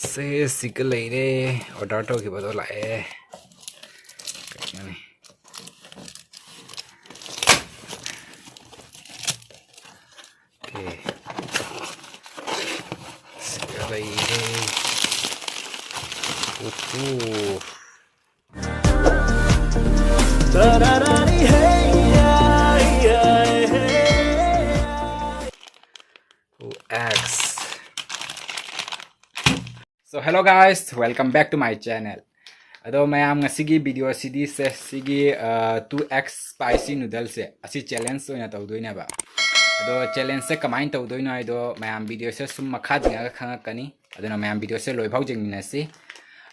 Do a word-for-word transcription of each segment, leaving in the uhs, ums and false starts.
ꯁꯦ, ꯁꯤꯒ ꯂꯩꯔꯦ꯫ ꯑꯣꯔꯗꯔ ꯇꯧꯈꯤꯕꯗꯣ ꯂꯥꯛꯑꯦ꯫ ꯀꯩꯅꯣꯅꯦ꯫ ꯑꯣꯀꯦ꯫ ꯁꯤꯒ ꯂꯩꯔꯦ꯫ ꯎꯍꯨ꯫ ꯑꯣ ꯑꯦꯛꯁ꯫ So hello guys, welcome back to my channel. ꯑꯗꯣ ꯃꯌꯥꯝ, ꯉꯁꯤꯒꯤ ꯚꯤꯗꯤꯑꯣ ꯑꯁꯤꯗꯤ ꯁꯦ, ꯁꯤꯒꯤ ꯇꯨ ꯑꯦꯛꯁ ꯁ꯭ꯄꯥꯏꯁꯤ ꯅꯨꯗꯜꯁꯦ ꯑꯁꯤ ꯆꯦꯂꯦꯟꯖ ꯑꯣꯏꯅ ꯇꯧꯗꯣꯏꯅꯦꯕ꯫ ꯑꯗꯣ ꯆꯦꯂꯦꯟꯖꯁꯦ ꯀꯃꯥꯏꯅ ꯇꯧꯗꯣꯏꯅꯣ ꯍꯥꯏꯗꯣ ꯃꯌꯥꯝ ꯚꯤꯗꯤꯑꯣꯁꯦ ꯁꯨꯝ ꯃꯈꯥ ꯌꯦꯡꯉꯒ ꯈꯪꯉꯛꯀꯅꯤ꯫ ꯑꯗꯨꯅ ꯃꯌꯥꯝ ꯚꯤꯗꯤꯑꯣꯁꯦ ꯂꯣꯏꯐꯥꯎ ꯌꯦꯡꯃꯤꯟꯅꯁꯤ꯫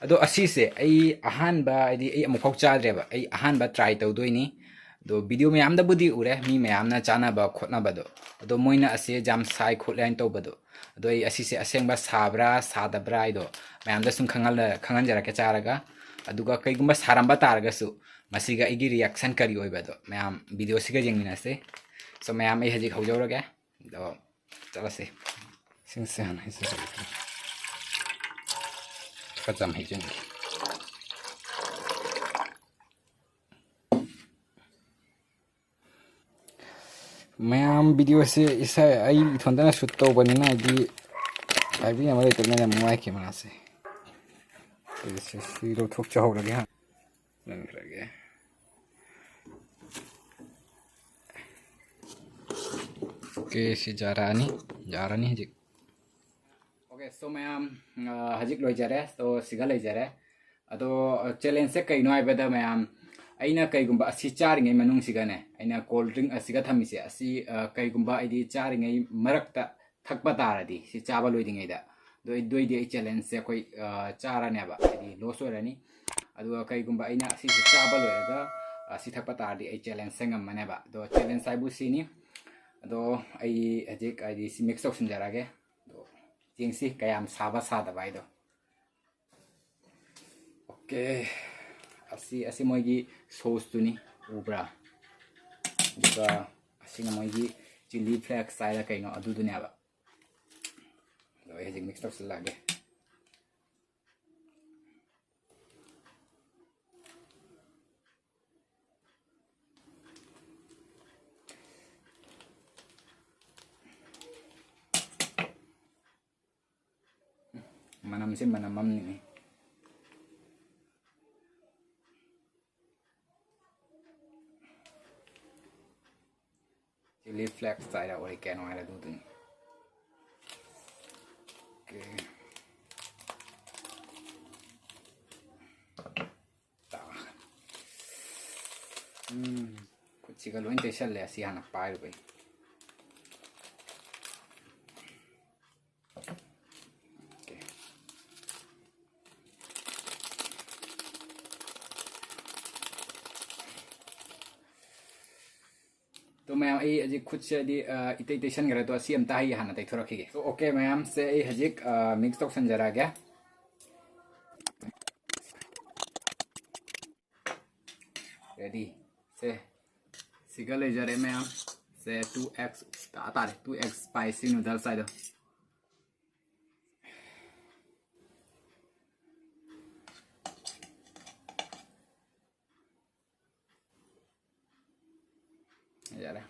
ꯑꯗꯣ ꯑꯁꯤꯁꯦ ꯑꯩ ꯑꯍꯥꯟꯕ, ꯍꯥꯏꯗꯤ ꯑꯩ ꯑꯃꯨꯛꯐꯥꯎ ꯆꯥꯗ꯭ꯔꯦꯕ, ꯑꯩ ꯑꯍꯥꯟꯕ ꯇ꯭ꯔꯥꯏ ꯇꯧꯗꯣꯏꯅꯤ꯫ ꯑꯗꯣ ꯚꯤꯗꯤꯑꯣ ꯃꯌꯥꯝꯗꯕꯨꯗꯤ ꯎꯔꯦ ꯃꯤ ꯃꯌꯥꯝꯅ ꯆꯥꯅꯕ ꯈꯣꯠꯅꯕꯗꯣ, ꯑꯗꯣ ꯃꯣꯏꯅ ꯑꯁꯤ ꯌꯥꯝ ꯁꯥꯏ ꯈꯣꯠꯂꯦ ꯍꯥꯏꯅ ꯇꯧꯕꯗꯣ꯫ ꯑꯗꯣ ꯑꯩ ꯑꯁꯤꯁꯦ ꯑꯁꯦꯡꯕ ꯁꯥꯕ꯭ꯔꯥ ꯁꯥꯗꯕ꯭ꯔꯥ ꯍꯥꯏꯗꯣ ꯃꯌꯥꯝꯗ ꯁꯨꯝ ꯈꯪꯍꯜꯂ-, ꯈꯪꯍꯟꯖꯔꯛꯀꯦ ꯆꯥꯔꯒ꯫ ꯑꯗꯨꯒ ꯀꯩꯒꯨꯝꯕ ꯁꯥꯔꯝꯕ ꯇꯥꯔꯒꯁꯨ ꯃꯁꯤꯒ ꯑꯩꯒꯤ ꯔꯤꯌꯦꯛꯁꯟ ꯀꯔꯤ ꯑꯣꯏꯕꯗꯣ ꯃꯌꯥꯝ ꯚꯤꯗꯤꯑꯣꯁꯤꯒ ꯌꯦꯡꯃꯤꯟꯅꯁꯦ꯫ So ꯃꯌꯥꯝ, ꯑꯩ ꯍꯧꯖꯤꯛ ꯍꯧꯖꯍꯧꯔꯒꯦ꯫ ꯑꯗꯣ ꯆꯠꯂꯁꯦ꯫ ꯁꯤꯡꯁꯦ ꯍꯥꯟꯅ ꯍꯩꯖꯔꯒꯦ꯫ ꯈꯔ ꯆꯝ ꯍꯩꯖꯤꯟꯒꯦ꯫ ꯃꯌꯥꯝ, ꯚꯤꯗꯤꯑꯣꯁꯦ ꯏꯁꯥ, ꯑꯩ ꯏꯊꯟꯇꯅ ꯁꯨꯠ ꯇꯧꯕꯅꯤꯅ ꯍꯥꯏꯗꯤ ꯍꯥꯏꯕꯤꯅꯕ ꯂꯩꯇꯕꯅꯤꯅ ꯌꯥꯝ ꯅꯨꯡꯉꯥꯏꯈꯤ ꯃꯥꯁꯦ꯫ ꯑꯩꯁꯦ ꯁꯤ ꯂꯧꯊꯣꯛꯆꯍꯧꯔꯒꯦ ꯍꯥꯟꯅ꯫ ꯅꯪꯈ꯭ꯔꯒꯦ꯫ ꯑꯣꯀꯦ, ꯁꯤ ꯌꯥꯔꯛꯑꯅꯤ, ꯌꯥꯔꯅꯤ ꯍꯧꯖꯤꯛ꯫ ꯑꯣꯀꯦ, so ꯃꯌꯥꯝ, ꯑ, ꯍꯧꯖꯤꯛ ꯂꯣꯏꯖꯔꯦ꯫ So ꯁꯤꯒ ꯂꯩꯖꯔꯦ꯫ ꯑꯗꯣ, ꯑ, ꯆꯦꯂꯦꯟꯖꯁꯦ ꯀꯩꯅꯣ ꯍꯥꯏꯕꯗ ꯃꯌꯥꯝ, ꯑꯩꯅ ꯀꯩꯒꯨꯝꯕ ꯑꯁꯤ ꯆꯥꯔꯤꯉꯩ ꯃꯅꯨꯡꯁꯤꯒꯅꯦ, ꯑꯩꯅ ꯀꯣꯜ ꯗ꯭ꯔꯤꯡ ꯑꯁꯤꯒ ꯊꯝꯃꯤꯁꯦ, ꯑꯁꯤ, ꯑ, ꯀꯩꯒꯨꯝꯕ ꯑꯩꯗꯤ ꯆꯥꯔꯤꯉꯩ ꯃꯔꯛꯇ ꯊꯛꯄ ꯇꯥꯔꯗꯤ, ꯁꯤ ꯆꯥꯕ ꯂꯣꯏꯗ꯭ꯔꯤꯉꯩꯗ, ꯑꯗꯨ ꯑꯩ, ꯑꯗꯨ ꯑꯣꯏꯗꯤ ꯑꯩ ꯆꯦꯂꯦꯟꯖꯁꯦ ꯑꯩꯈꯣꯏ, ꯑ, ꯆꯥꯔꯅꯦꯕ, ꯍꯥꯏꯗꯤ ꯂꯣꯁ ꯑꯣꯏꯔꯅꯤ꯫ ꯑꯗꯨꯒ ꯀꯩꯒꯨꯝꯕ ꯑꯩꯅ ꯑꯁꯤꯁꯦ ꯆꯥꯕ ꯂꯣꯏꯔꯒ, ꯑ, ꯁꯤ ꯊꯛꯄ ꯇꯥꯔꯗꯤ ꯑꯩ ꯆꯦꯂꯦꯟꯖꯁꯦ ꯉꯝꯃꯅꯦꯕ꯫ ꯑꯗꯣ ꯆꯦꯂꯦꯟꯖ ꯍꯥꯏꯕꯨ ꯁꯤꯅꯤ꯫ ꯑꯗꯣ ꯑꯩ ꯍꯧꯖꯤꯛ ꯍꯥꯏꯗꯤ ꯁꯤ ꯃꯤꯛꯁ ꯇꯧꯁꯤꯟꯖꯔꯛꯑꯒꯦ꯫ ꯑꯗꯣ ꯌꯦꯡꯁꯤ ꯀꯌꯥꯝ ꯁꯥꯕ ꯁꯥꯗꯕ ꯍꯥꯏꯗꯣ꯫ ꯑꯣꯀꯦ, ꯑꯁꯤ, ꯑꯁꯤ ꯃꯣꯏꯒꯤ ꯁꯣꯁꯇꯨꯅꯤ, ꯎꯕ꯭ꯔꯥ? ꯑꯗꯨꯒ ꯑꯁꯤꯅ ꯃꯣꯏꯒꯤ ꯆꯤꯂꯤ ꯐ꯭ꯂꯦꯛꯁ ꯍꯥꯏꯔ ꯀꯩꯅꯣ ꯑꯗꯨꯗꯨꯅꯦꯕ꯫ ꯑꯗꯣ ꯑꯩ ꯍꯧꯖꯤꯛ ꯃꯤꯛꯁ ꯇꯧꯁꯤꯜꯂꯛꯑꯒꯦ꯫ ꯃꯅꯝꯁꯦ ꯃꯅꯝ ꯑꯃꯅꯤꯅꯦ꯫ Chilli flakes ꯍꯥꯏꯔ oregano ꯍꯥꯏꯔ ꯑꯗꯨꯗꯨꯅꯤ꯫ Okay꯫ ꯎꯝ, ꯈꯨꯠꯁꯤꯒ ꯂꯣꯏ ꯇꯩꯁꯜꯂꯦ, ꯑꯁꯤ ꯍꯥꯟꯅ ꯄꯥꯏꯔꯨꯕꯩ꯫ Okay꯫ ꯑꯗꯣ ꯃꯌꯥꯝ, ꯑꯩ ꯍꯧꯖꯤꯛ ꯈꯨꯠꯁꯦ ꯍꯥꯏꯗꯤ, ꯑ, ꯏꯇꯩ ꯇꯩꯁꯟꯈ꯭ꯔꯦ꯫ ꯑꯗꯣ ꯑꯁꯤ ꯑꯝꯇ ꯑꯩ ꯍꯥꯟꯅ ꯇꯩꯊꯣꯔꯛꯈꯤꯒꯦ꯫ So, okay ꯃꯌꯥꯝꯁꯦ, ꯑꯩ ꯍꯧꯖꯤꯛ, ꯑ, mix ꯇꯧꯁꯟꯖꯔꯛꯑꯒꯦ꯫ Ready꯫ ꯁꯦ, ꯁꯤꯒ ꯂꯩꯖꯔꯦ ꯃꯌꯥꯝ꯫ ꯁꯦ, two X ꯇꯥ ꯇꯥꯔꯦ, two X spicy noodles ꯍꯥꯏꯗꯣ꯫ ꯌꯥꯔꯦ꯫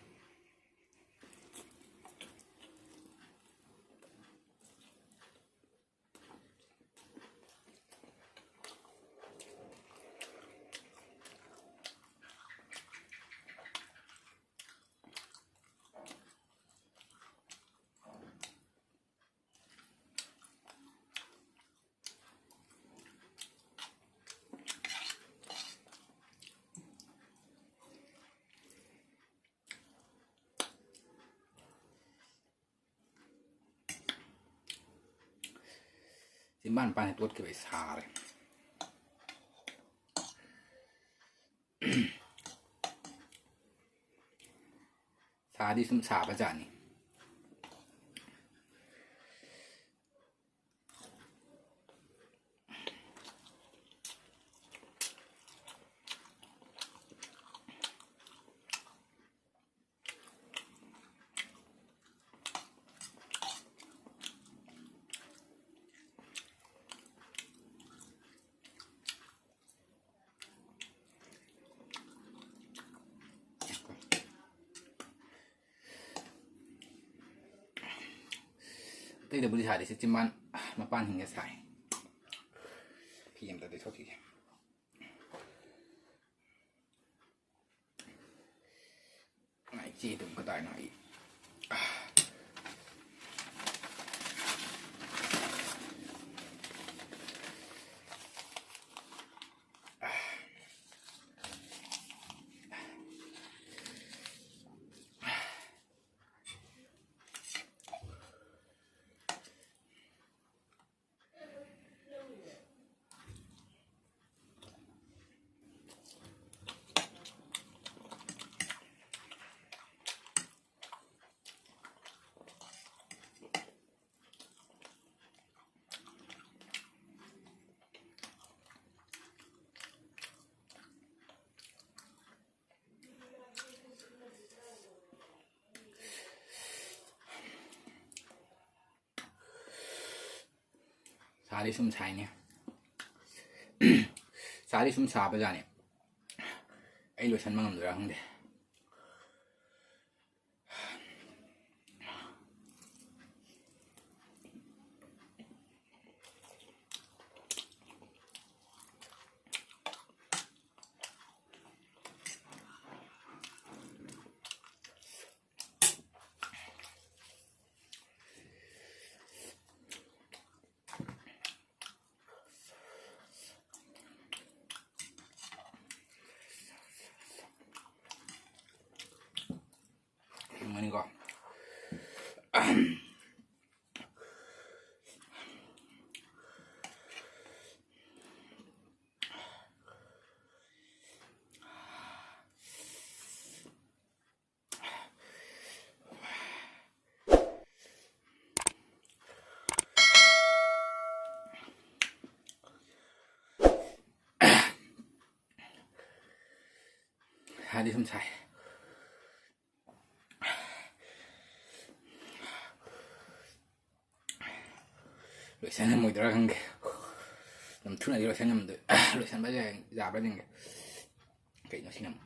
ꯆꯤꯝꯕꯥꯟ ꯄꯥꯟꯁꯦ ꯇꯣꯠꯈꯤꯕꯩ ꯁꯥꯔꯦ꯫ ꯁꯥꯗꯤ ꯁꯨꯝ ꯁꯥꯕ ꯖꯥꯠꯅꯤ꯫ ꯑꯇꯩꯗꯕꯨꯗꯤ ꯁꯥꯗꯦ, ꯁꯤ ꯆꯤꯝꯕꯥꯟ ꯃꯄꯥꯟ ꯍꯤꯡꯒ ꯁꯥꯏ꯫ ꯐꯤ ꯑꯝꯇ ꯇꯩꯊꯣꯛꯈꯤꯒꯦ꯫ ꯏꯆꯦ ꯑꯗꯨꯝ ꯀꯗꯥꯏꯅꯣ ꯑꯩ ꯁꯥꯗꯤ ꯁꯨꯝ ꯁꯥꯏꯅꯦ꯫ ꯁꯥꯗꯤ ꯁꯨꯝ ꯁꯥꯕꯖꯥꯠꯅꯤ꯫ ꯑꯩ ꯂꯣꯏꯁꯟꯕ ꯉꯝꯗꯣꯏꯔꯥ ꯈꯪꯗꯦ꯫ ꯃꯅꯤꯀꯣ꯫ ꯁꯥꯗꯤ ꯁꯨꯝ ꯁꯥꯏ꯫ ꯂꯣꯏꯁꯟ ꯉꯝꯃꯣꯏꯗ꯭ꯔꯥ ꯈꯪꯗꯦ꯫ ꯌꯥꯝ ꯊꯨꯅꯗꯤ ꯂꯣꯏꯁꯟ ꯉꯝꯗꯣꯏ-, ꯂꯣꯏꯁꯟꯕ ꯌꯥꯏ-, ꯌꯥꯕ꯭ꯔꯥ ꯌꯦꯡꯒꯦ꯫ ꯀꯩꯅꯣ ꯁꯤꯅ ꯑꯃꯨꯛ?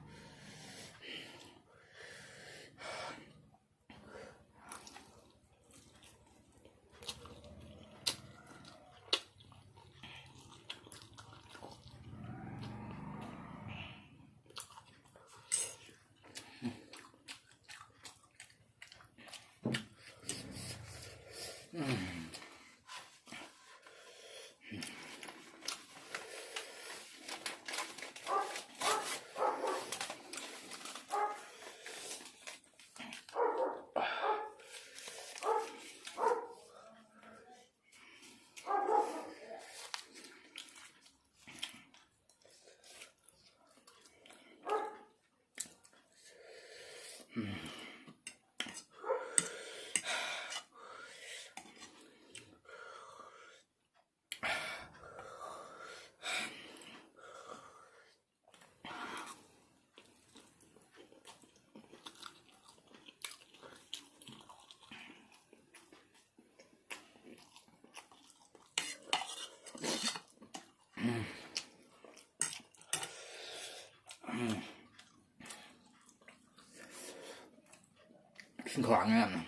ꯈꯧꯔꯥꯡꯉꯦ ꯌꯥꯝꯅ꯫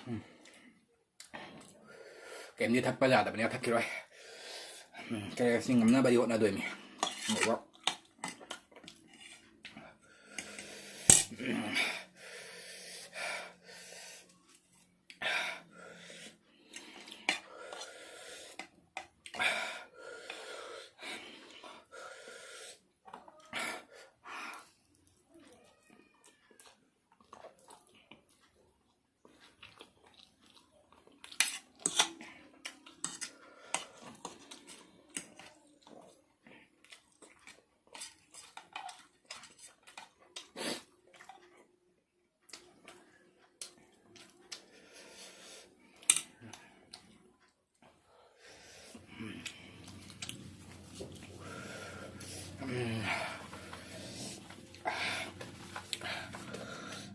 ꯎꯝ꯫ ꯀꯩꯝꯗꯤ ꯊꯛꯄ ꯌꯥꯗꯕꯅꯤꯅ ꯊꯛꯈꯤꯔꯣꯏ꯫ ꯎꯝ, ꯀꯩ ꯆꯤꯡ ꯉꯝꯅꯕꯗꯤ ꯍꯣꯠꯅꯗꯣꯏꯅꯤ꯫ ꯑꯗꯨꯒ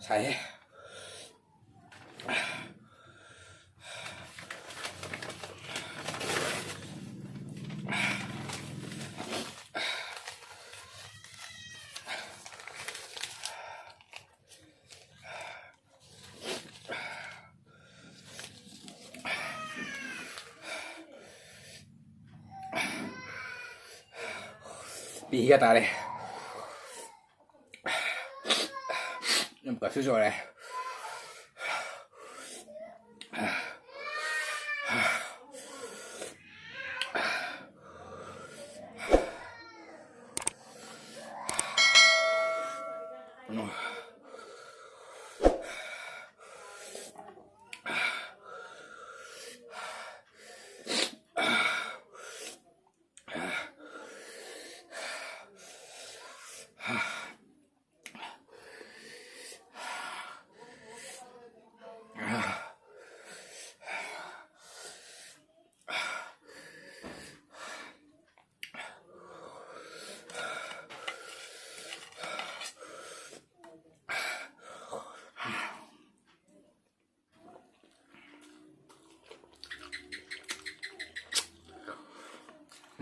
ꯁꯥꯏꯍꯦ꯫ ꯄꯤꯒ ꯇꯥꯔꯦ꯫ ꯌꯥꯝ ꯀꯟꯐ꯭ꯌꯨꯁ ꯑꯣꯏꯔꯦ꯫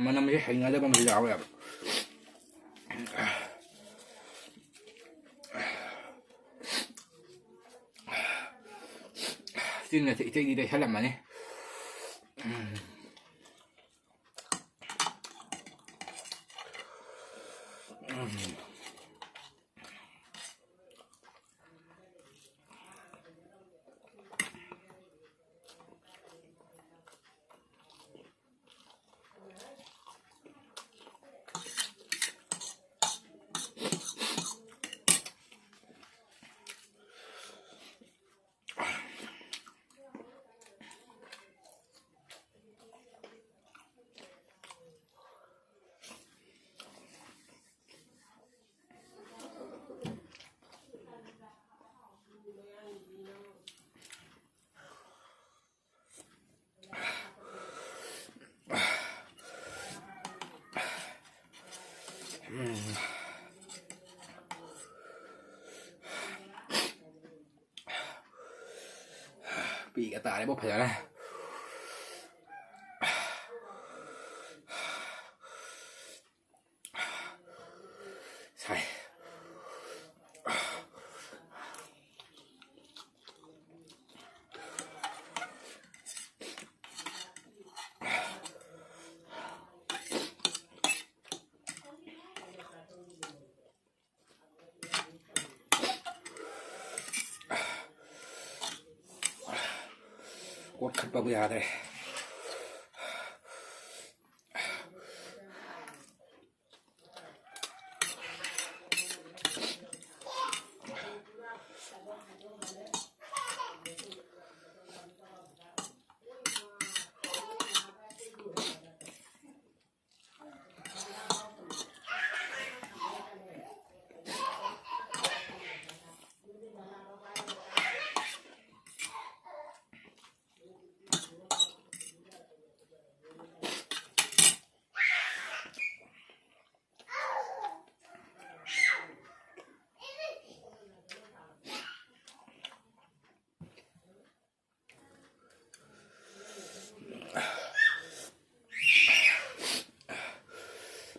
ꯃꯅꯝꯁꯦ ꯍꯩꯅꯗꯕ ꯑꯃꯁꯨ ꯌꯥꯎꯋꯦꯕ꯫ ꯇꯤꯟꯅ ꯏꯇꯩꯗꯤ ꯇꯩꯁꯜꯂꯝꯃꯅꯤ꯫ ꯎꯝ꯫ ꯎꯝ꯫ ꯄꯤꯒ ꯇꯥꯔꯦꯕꯣ ꯐꯖꯅ꯫ ꯁꯥꯏ꯫ ꯀꯣꯠꯈꯠꯄꯕꯨ ꯌꯥꯗ꯭ꯔꯦ꯫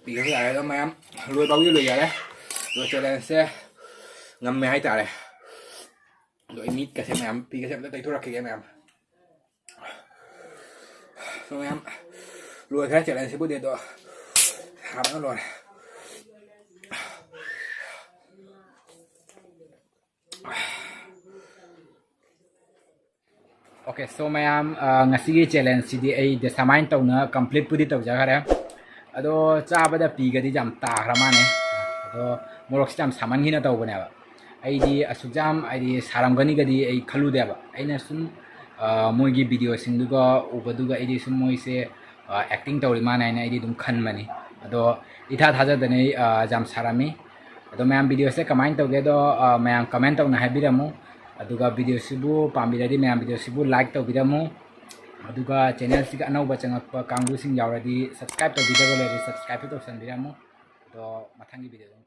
ꯄꯤꯈ꯭ꯔ ꯌꯥꯔꯦ ꯑꯗꯣ ꯃꯌꯥꯝ, ꯂꯣꯏꯕꯧꯗꯤ ꯂꯣꯏ ꯌꯥꯔꯦ꯫ ꯑꯗꯣ challengeꯁꯦ ꯉꯝꯃꯦ ꯍꯥꯏꯇꯥꯔꯦ꯫ ꯑꯗꯣ ꯑꯩ ꯃꯤꯠꯀꯁꯦ ꯃꯌꯥꯝ, ꯄꯤꯒꯁꯦ ꯑꯝꯇ ꯇꯩꯊꯣꯔꯛꯈꯤꯒꯦ ꯃꯌꯥꯝ꯫ So ꯃꯌꯥꯝ, ꯂꯣꯏꯈ꯭ꯔꯦ challenge ꯁꯤꯕꯨꯗꯤ꯫ ꯑꯗꯣ ꯁꯥꯕꯅ ꯂꯣꯏꯔꯦ꯫ Okay, so ꯃꯌꯥꯝ, ꯑ, ꯉꯁꯤꯒꯤ challenge ꯁꯤꯗꯤ ꯑꯩ ꯗꯦꯁꯥꯃꯥꯏꯟ ꯇꯧꯅ complete ꯄꯨꯗꯤ ꯇꯧꯖꯈ꯭ꯔꯦ꯫ ꯑꯗꯣ ꯆꯥꯕꯗ ꯄꯤꯒꯗꯤ ꯌꯥꯝ ꯇꯥꯈ꯭ꯔ ꯃꯥꯜꯂꯦ꯫ ꯑꯗꯣ ꯃꯣꯔꯣꯛꯁꯤ ꯌꯥꯝ ꯁꯥꯃꯟꯈꯤꯅ ꯇꯧꯕꯅꯦꯕ꯫ ꯑꯩꯗꯤ ꯑꯁꯨꯛ ꯌꯥꯝ, ꯍꯥꯏꯗꯤ, ꯁꯥꯔꯝꯒꯅꯤꯒꯗꯤ ꯑꯩ ꯈꯜꯂꯨꯗꯦꯕ꯫ ꯑꯩꯅ ꯁꯨꯝ, ꯑ, ꯃꯣꯏꯒꯤ video ꯁꯤꯡꯗꯨꯒ ꯎꯕꯗꯨꯒ ꯑꯩꯗꯤ ꯁꯨꯝ ꯃꯣꯏꯁꯦ, ꯑ, acting ꯇꯧꯔꯤ ꯃꯥꯜꯂꯦ ꯍꯥꯏꯅ ꯑꯩꯗꯤ ꯑꯗꯨꯝ ꯈꯟꯕꯅꯤ꯫ ꯑꯗꯣ ꯏꯊꯥ ꯊꯥꯖꯗꯅ ꯑꯩ, ꯑ, ꯌꯥꯝ ꯁꯥꯔꯝꯃꯤ꯫ ꯑꯗꯣ ꯃꯌꯥꯝ video ꯁꯦ ꯀꯃꯥꯏꯅ ꯇꯧꯒꯦꯗꯣ, ꯑ, ꯃꯌꯥꯝ comment ꯇꯧꯅ ꯍꯥꯏꯕꯤꯔꯝꯃꯨ꯫ ꯑꯗꯨꯒ video ꯁꯤꯕꯨ ꯄꯥꯝꯕꯤꯔꯗꯤ ꯃꯌꯥꯝ video ꯁꯤꯕꯨ like ꯇꯧꯕꯤꯔꯝꯃꯨ꯫ ꯑꯗꯨꯒ channel ꯁꯤꯒ ꯑꯅꯧꯕ ꯆꯪꯉꯛꯄ ꯀꯥꯡꯕꯨꯁꯤꯡ ꯌꯥꯎꯔꯗꯤ subscribe ꯇꯧꯕꯤꯗꯕ ꯂꯩꯔꯗꯤ subscribe ꯁꯨ ꯇꯧꯁꯟꯕꯤꯔꯝꯃꯨ꯫ ꯑꯗꯣ ꯃꯊꯪꯒꯤ video ꯗ